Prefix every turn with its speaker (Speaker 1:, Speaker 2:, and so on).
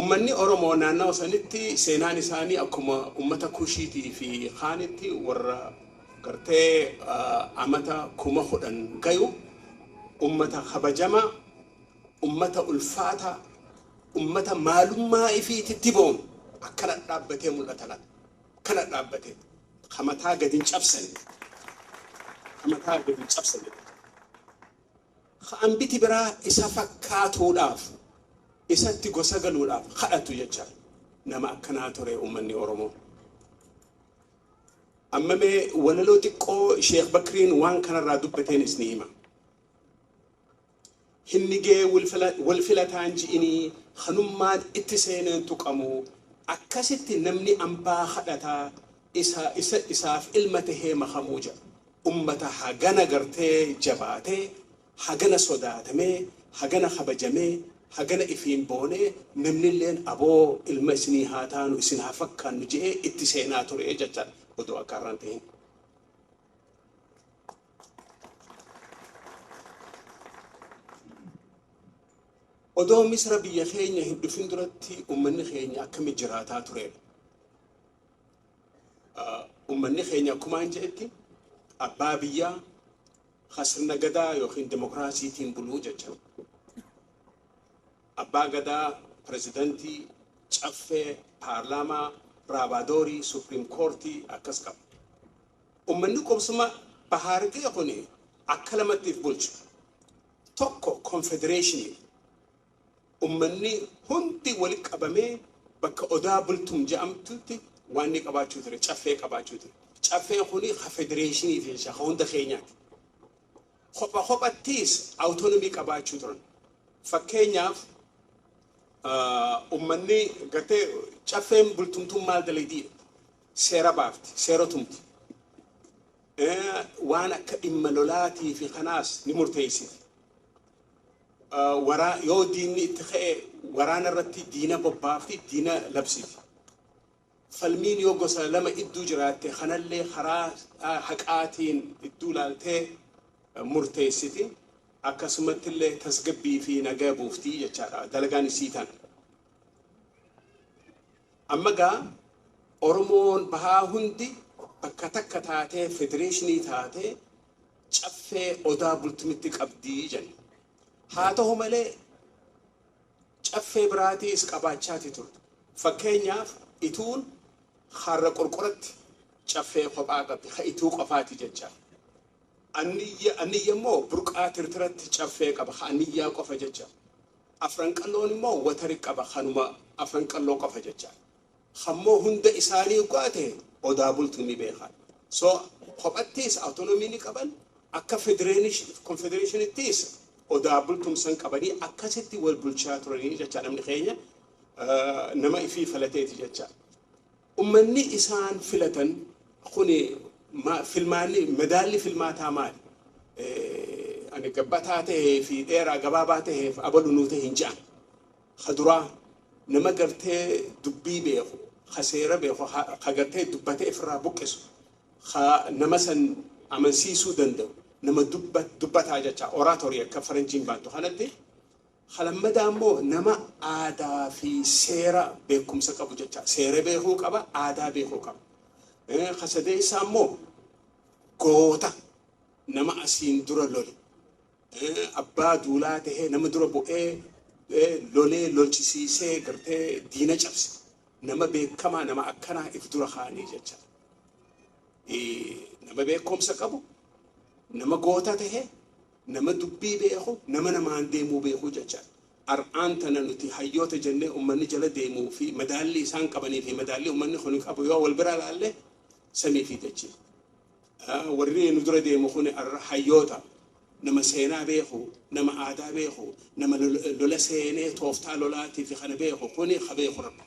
Speaker 1: Ummanni Oromoo naannawa sanitti seenaan isaanii akkuma ummata Kushiitii fi Kaanitti warra gartee amata 10,000 gayu, ummata kabajamaa, ummata ulfaataa, ummata maalummaa ifiititti boonu akkana dhaabbatee mul'ata laata. Akkana dhaabbatee kamataa gadi hin cabsanne. Kamataa gadi hin cabsanne. Hambiti biraa isa fakkaatuudhaaf, isatti gosa galuudhaaf kadhatu jecha nama akkanaa ture ummanni Oromoo. Amma mee walaloo xiqqoo Sheekh Bakriin waan kanarraa dubbateenis ni hima. Hinnigee wal filataan ji'inii kanummaan itti seeneen tuqamu, akkasitti namni ambaa kadhataa isa isaaf ilma tahee makamuu jedha. Ummata hagana gartee jabaatee, hagana sodaatamee, hagana kabajamee, hagana ifiin boonee namnilleen aboo ilma isinii haa taanu, isin haa fakkaannu je'ee itti seenaa ture jecha odoo akka har'aan ta'in. Odoo Misra biyya keenya hin dhufin duratti ummanni keenya akkami jiraataa turedha. Ummanni keenya akkumaan je'etti abbaa biyyaa sirna gadaa yookiin demokiraasiitiin buluu jecha. Abbaa gadaa, pirezidantii, caffee, paarlaamaa, raabaadorii, supriim koortii akkas qaba. Ummanni qubsuma Bahaargee kun akka lamattiif bulchu. Tokko konfedereeshinii. Ummanni hundi walitti qabamee bakka Odaa Bultum jedhamtutti waan inni qabaachuu ture, caffee qabaachuu ture. Caffeen kuni ka federeeshinii fi ka hunda keenyaati. Kopha kophattiis awutonomii qabaachuu turan. Fakkeenyaaf ummanni gartee caffeen bultumtuun maal dalagdiidha? Seera baafti, seera tumti. Waan akka dhimma lolaatii fi kanaas ni murteessiti. Yoo diinni itti ka'e waraana irratti diina bobbaafti, diina labsiti. Falmiin yoo gosa lama idduu jiraatte kanallee karaa haqaatiin idduu laaltee murteessiti. Akkasumatti illee tasgabbii fi nagaa buuftii jechaadha dalagaan isii tana. Amma gaa Oromoon bahaa hundi bakka takka taatee federeeshinii taatee caffee Odaa Bultumitti qabdii jenna. Haa ta'u malee caffee biraatiis qabaachaati turte. Fakkeenyaaf Ituun harra qorqoratti caffee kophaa qabdi, ka Ituu qofaati jecha. Anniyya immoo Burqaa Tirtiratti caffee qaba, ka Anniyyaa qofa jecha. Afran Qalloon immoo Watari qaba, kanuma Afran Qalloo qofa jecha. Kammoo hunda isaanii go'ate Odaa Bultumii beekaa. So kophattiis autonomii ni qaban, akka konfedereeshinittiis Odaa Bultum san qabanii akkasitti wal bulchaa turanii jecha namni keenya nama ifii filateeti jecha. Ummanni isaan filatan kuni filmaanni madaalli filmaataa maali? Ani gabbataa tahee fi dheeraa gabaabaa taheef abalu nuu ta'e hin je'an. Ka duraa nama gartee dubbii beeku, ka seera beeku, ka gartee dubbatee ifirraa buqqisu, ka nama san amansiisuu danda'u, nama dubbataa jecha, oratorii akka faranjiin baantu kanatti. Kalammadaa immoo nama aadaa fi seera beekumsa qabu jecha, seera beekuu qaba, aadaa beekuu qaba. Ka sadeessaa immoo goota, nama asiin dura lole, abbaa duulaa tahee nama dura bu'ee lolee lolchisiisee gartee diina cabse, nama beekamaa, nama akkanaa if dura kaanii jecha. Nama beekumsa qabu, nama goota tahee, nama dubbii beeku, nama namaan deemuu beeku jecha. Ar'aan tana nuti hayyoota jennee ummanni jala deemuu fi madaalli isaan qabanii fi madaalli ummanni kun qabu yoo wal bira laalle samii fi dachii. Warri nu dura deemu kun hayyoota, nama seenaa beeku, nama aadaa beeku, nama lola seenee tooftaa lolaatii fi kana beeku kuni ka beeku Rabbi.